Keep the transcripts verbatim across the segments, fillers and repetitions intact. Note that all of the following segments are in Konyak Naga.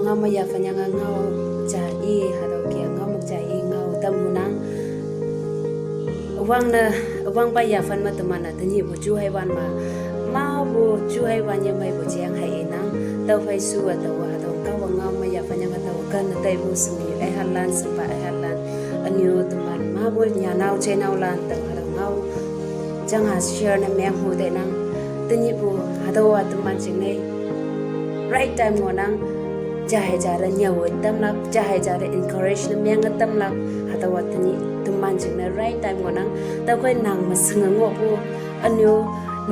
Ngao me yaphan yange ngao ja i, hatüo ke ngao me ja i ngao tam hunang. Wangne, wangpa yaphan me teman-e tenyihpu ju hei wan ma, mapu ju hei wan ye meipu jeng hei inang. Tüophei shu-a taowa hatüo Kahwang ngao me yaphan yange tao ken teipu shemnyu eihalan, shempa eihalan. Ünyu teman mapu nyanao jeinaolan tao hatüo ngao jang-a share ne meng hu teinang. Tenyihpu hatüowa teman jingne right time ngohnang. Ja hei ja te nyüowe tamlak, ja hei ja te encourage ne menge tamlak. Hatüowa tenyih teman jingne right time ngohnang. Tüokhei nang me shinge ngohpu, ünyu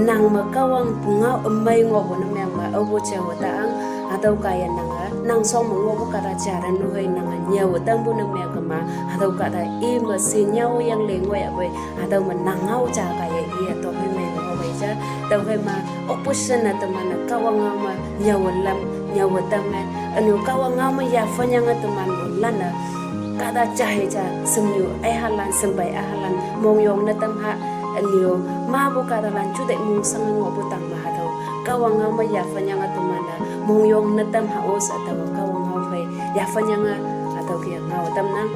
nang me Kahwang pungao ümei ngohpu ne meng me aopu jaowe ta ang. Hatüo kaiye nange nang shong me ngohpu kahta ja te nuhei nange nyüowe tampu ne meng kema. Hatüo kahta i me shi nyüo yangle ngoiyapoi. Hatüo me nang ngao ja kaiye iye tüophei mei me ngohpei ja. Tüophei ma opposition ne teman-e Kahwang ngao me nyüowe lam, nyüowe tam me. Ünyu Kahwang ngao me yaphan yange teman-o lanne kahta ja hei ja shemnyu eihalan, shempei eihalan mongyong ne tam ha. Ünyu mapu kahtalan ju te mongshang ngohpu tang me hatüo Kahwang ngao me yaphan yange teman-e mongyong ne tam ha-o she tao Kahwang ngao phei yaphan yange hatüo ke ngao tamnang.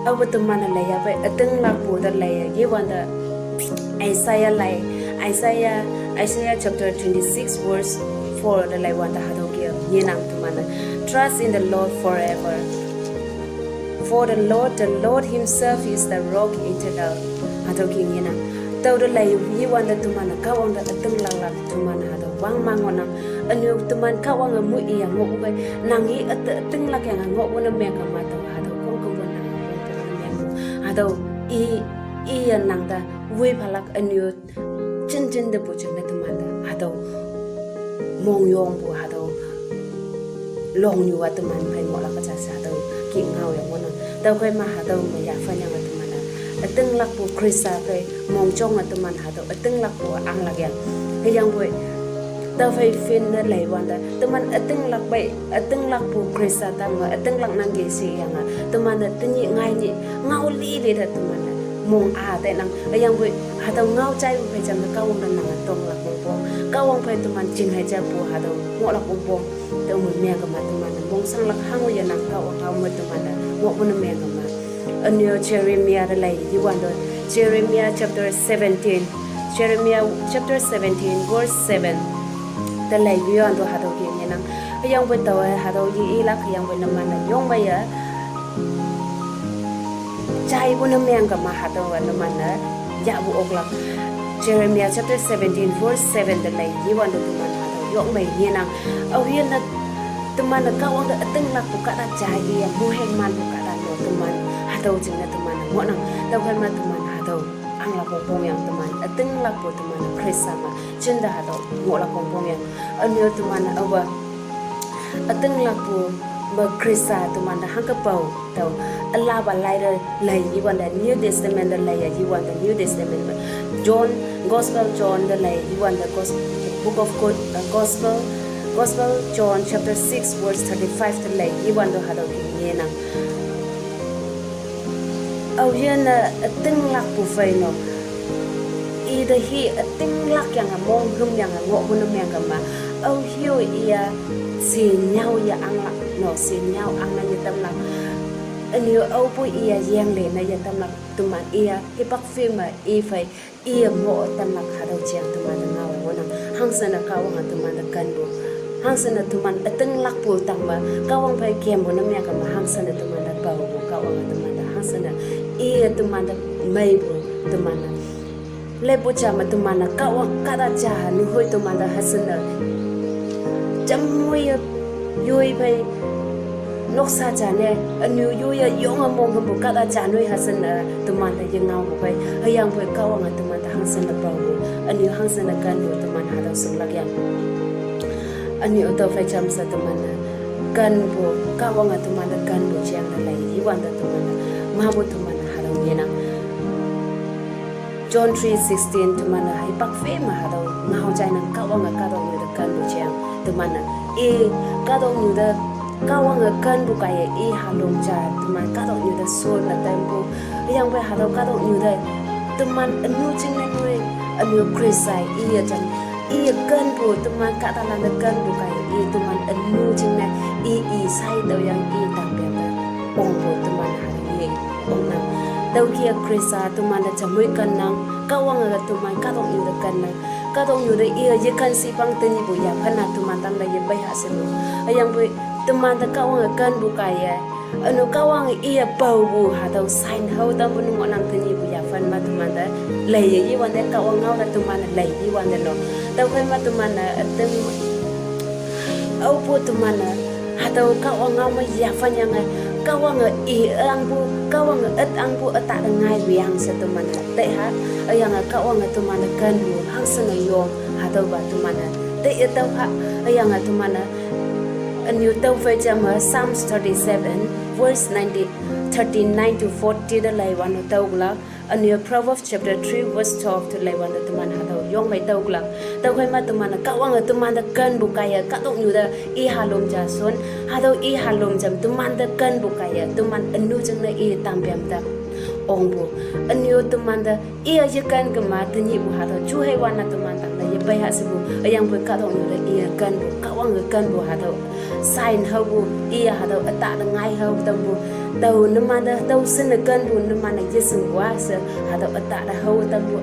Aope teman-e leiya pei ütinglakpu te leiye yewante Isaiah lei, Isaiah, Isaiah chapter twenty-six verse four te leiwante hatüo ke ngenang teman-e, "Trust in the Lord forever. For the Lord, the Lord himself is the rock eternal." Hatüo ke ngenang. Tao te lei yewante teman-e Kahwang te ütinglaklak teman hatüo wang mang ngohnang. Ünyu teman Kahwange mu iya ngohpu pei, nang i üte ütinglak yange ngohpu ne meng kema tao hatüo khongkümpu nang khongkümpu ne mengpu. Hatüo i, iye nang te woi phalak ünyu jinjin tepu jingne teman te hatüo mongyongpu hatüo longnyu-a teman phei ngohlak ja she hatüo ke ngaoyang ngohnang. Tüokhei ma hatüo me yaphan yange teman-e ütinglakpu Khrista phei mongjonge teman hatüo ütinglakpu anglak yang. Hüyangpoi tüophei phin ne leiwante teman ütinglak pei, ütinglakpu Khrista tangme ütinglak nangki sheyange teman-e tenyih ngainyih ngao lili te teman-e mong-a teinang. Hüyangpoi hatüo ngao jaipu phei jam te Kahwang te nange tonglak wongpong, Kahwang phei teman jinghei japu hatüo ngohlak wongpong. Tüome meng kema teman-e mongshanglak hango yenang Kahwang ngao me teman-e ngohpu ne meng kema. Ünyu Jeremiah te lei yewante, Jeremiah chapter seventeen, Jeremiah chapter seventeen verse seven te lei yewante hatüo ke ngenang. Hüyangpoi taowe hatüo ye ilak hüyangpoi numan-e yongmeiye jaipu ne meng kema hatüowa numan-e yahpu oklak. Jeremiah chapter seventeen verse seven te lei yewante teman hatüo yongmei ngenang. Aoyinne teman-e Kahwang te ütinglakpu kahta ja iye muhei manpu kahta no teman hatüo jingne teman-e ngohnang. Tüokhei ma teman hatüo anglak wongpong yang teman ütinglakpu teman-e Khrista me jinte hatüo ngohlak wongpong yang. Ünyu teman-e aope ütinglakpu me Khrista teman te hangke pao tao ülapa laite lei yewante New Testament te leiye yewante New Testament me John, Gospel John te lei yewante Gos-, Book of God, uh, Gospel, Gospel John chapter six verse thirty-five te lei yewante hatüo ke ngenang. Aoyinne ütinglakpu phei no, ite hi ütinglak yange monghüm yange ngohpu ne meng kema. Aohe-o iye shi nyüo ye anglak no, shi nyüo angne yetamlak. Ünyu aopu iye yengle ne yetamlak teman iye hipak phi me i phei iye mo tamlak hatüo jeng teman te ngao ngohnang. Hangshene Kahwange teman te kenpu, hangshene teman ütinglakpu tangme Kahwang phei kempu ne meng kema hangshene teman te paopu Kahwange teman te hangshene iye teman te meipu teman-e leppu ja me teman-e Kahwang kahta ja nuhoi teman te hashenne jamnoi ye yoi phei noksa ja ne, ünyu yoiye yonge monghümpu kahta ja noi hashenne teman te yengaopu phei. Hüyangpoi Kahwange teman te hangshenne paopu, ünyu hangshenne kenpu teman hatüo shinglak yang. Ünyu tüophei jamshe teman-e kenpu, Kahwange teman te kenpu jeng te lei yewante teman-e mapu teman-e hatüo ngenang. John three sixteen teman-e hipak phi me hatüo ngao jainang Kahwange kahtoknyu te kenpu jeng teman-e i kahtoknyu te Kahwange kenpu kaiye i halong ja teman kahtoknyu te shon ne tampu. Hüyangpoi hatüo kahtoknyu te teman ünu jingne noi, ünyu Khrista iye jam iye kenpu teman kahtalan te kenpu kaiye i teman ünu jingne i i sha Ai tüo yang i tangpem te ongpu teman ha ye ongnang. Tüokhei Khrista teman te jamoi kennang, Kahwange teman kahtoknyu te kennang. Kahtoknyu te iye yeken shipang tenyihpu yaphan-a teman tangte yepei ha shepu. Hüyangpoi teman te Kahwange kenpu kaiye, üno Kahwange iye paopu hatüo sign hao tampu ngohnang tenyihpu yaphan me teman te leiye iwante Kahwang ngao te teman-e lei iwante no. Tüokhei me teman-e üting aopu teman-e hatüo Kahwang ngao me yaphan yange, Kahwange i angpu, Kahwange üt angpu ütah te ngaipu yang she teman-e taiha. Hüyange Kahwange teman te kenpu hangshinne yong hatüopa teman-e taiye tüoha. Hüyange teman-e ünyu tüophei jame Psalms thirty-seven, verse ninety, thirty-nine to forty te leiwante tüoklak. Ünyu Proverbs chapter three, verse twelve te leiwante teman hatüo yongmei tüoklak. Tüokhei me teman-e Kahwange teman te kenpu kaiye kahtoknyu te i halom ja shon, hatüo i halom jam teman te kenpu kaiye teman ünu jingne i tangpem te ongpu. Ünyu teman te iye yeken kema tenyihpu hatüo juheiwan-a teman tangte yepei ha shepu. Hüyangpoi kahtoknyu te iye kenpu, Kahwange kenpu hatüo sign haopu, iye hatüo ütah te ngai hao tampu. Tao numan te tao shinne kenpu numan-e yeshingpu-a she hatüo ütah te hao tampu,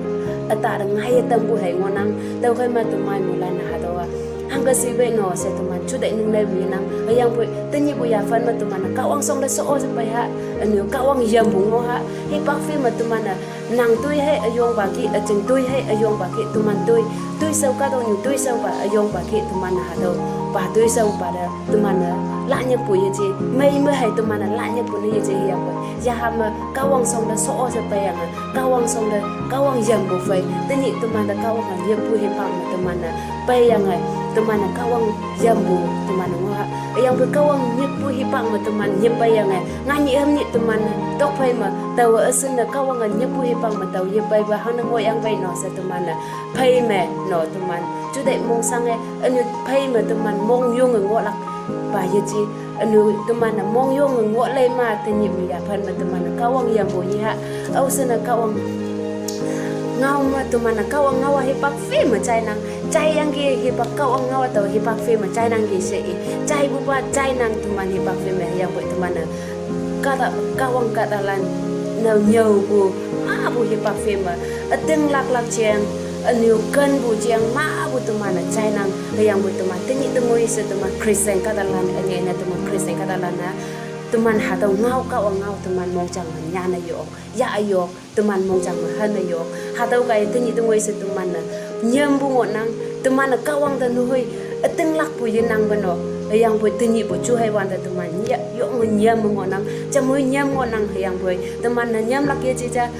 ütah te ngaiye tampu hei ngohnang. Tüokhei me teman moilan-e hatüowa hangke shipei no she teman juteih ningneipu yenang. Hüyangpoi tenyihpu yaphan me teman-e Kahwang shongte sho-o she peiha, ünyu Kahwang yampu ngoh ha, hipak phei me teman-e nang toi hei üyongpa ki, üjing toi hei üyongpa ki, teman toi, toisao kahtoknyu toisaopa üyongpa ki, teman hatüopa toisaopa te teman-e lanyikpu yeje, mei me hei teman-e lanyikpu ne yeje hüyangpoi yaha me Kahwang shongte sho-o she peiyange, Kahwang shongte Kahwang yampu phei tenyih teman te Kahwange nyikpu hipak me teman-e peiyange, teman-e Kahwang yampu teman-e ngoh ha. Hüyangpoi Kahwang nyikpu hipak me teman nyik peiyange, nganyih hümnyih teman tokphei me taowe üshinne Kahwange nyikpu hipak me tao yepeipa hangne ngohyangpei no she teman-e phei me no teman juteih mongshange, ünyu phei me teman mongyonge ngohlakpa yeje. Ünyu teman-e mongyonge ngohlei ma tenyihpu yaphan me teman-e Kahwang yampu yeha. Aoshinne Kahwang ngao me teman-e Kahwang ngao-a hipak phei me jainang. Jaiyangki hipak Kahwang ngao tao hipak phei me jainangki she i. Jaipupa jainang teman hipak phei me hüyangpoi teman-e kahta, Kahwang kahtalan nao nyüopu, mapu hipak phei me, ütinglak lak jeng, ünyu kenpu jeng, mapu teman-e jainang, hüyangpoi teman tenyih tengoi she teman Christian kahtalan, ünyei ne teman Christian kahtalan-a, teman hatüo ngao Kahwang ngao teman mongjang me nyanne yok, yah yok, teman mongjang me hanne yok. Hatüo kaiye tenyih tengoi she teman-e nyampu ngohnang, teman-e Kahwang te nuhoi ütinglakpu yenangpe no. Hüyangpoi tenyihpu juheiwante teman yah yonge nyam ngohnang, jamhoi nyam ngohnang hüyangpoi teman-e nyamlak yeje ja